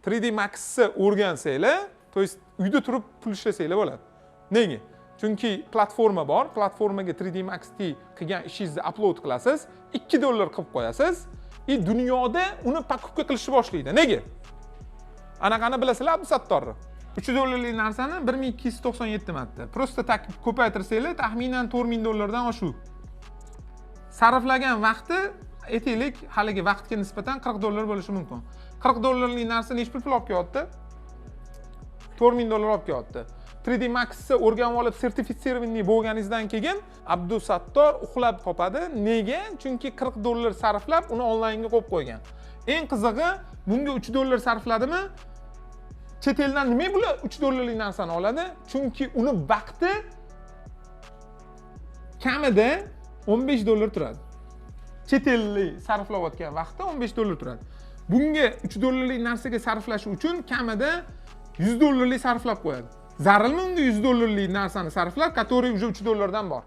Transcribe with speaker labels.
Speaker 1: 3D Maxni o'rgansanglar, то есть uyda turib pul ishlasanglar bo'ladi. Nega? Chunki platforma bor, platformaga 3D Max qilgan ishingizni upload qilasiz, 2 dollar qilib qo'yasiz и dunyoda uni покупка qilishni boshlaydi. Nega? Anaqani bilasizlar, Abdusattorni. 3 dollarlik narsani 1297 marta. Просто так ko'paytirsanglar, taxminan 4000 dollardan oshuv. Sarflagan vaqti, aytaylik, haligi vaqtga nisbatan 40 dollar bo'lishi mumkin. 40 dollarlik narsa nechi pul olib kelyapti? 4000 dollar olib kelyapti. 3D Maxni o'rganib olib, сертифицированный bo'lganingizdan keyin Abdusattor uxlab topadi. Nega? Chunki 40 dollar sarflab, uni onlaynga qo'yib qo'ygan. Eng qizig'i, bunga 3 dollar sarfladimi, chet eldan nima bular 3 dollarlik narsani oladi? Chunki uni vaqti kamida 15 dollar turadi. Chet ellik sarflayotgan vaqti 15 dollar turadi. Bunga 3 dollarlik narsaga sarflash uchun kamida 100 dollarlik sarflab qo'yadi. Zarurmi unga 100 dollarlik narsani sarflab, который уже 3 dollardan bor?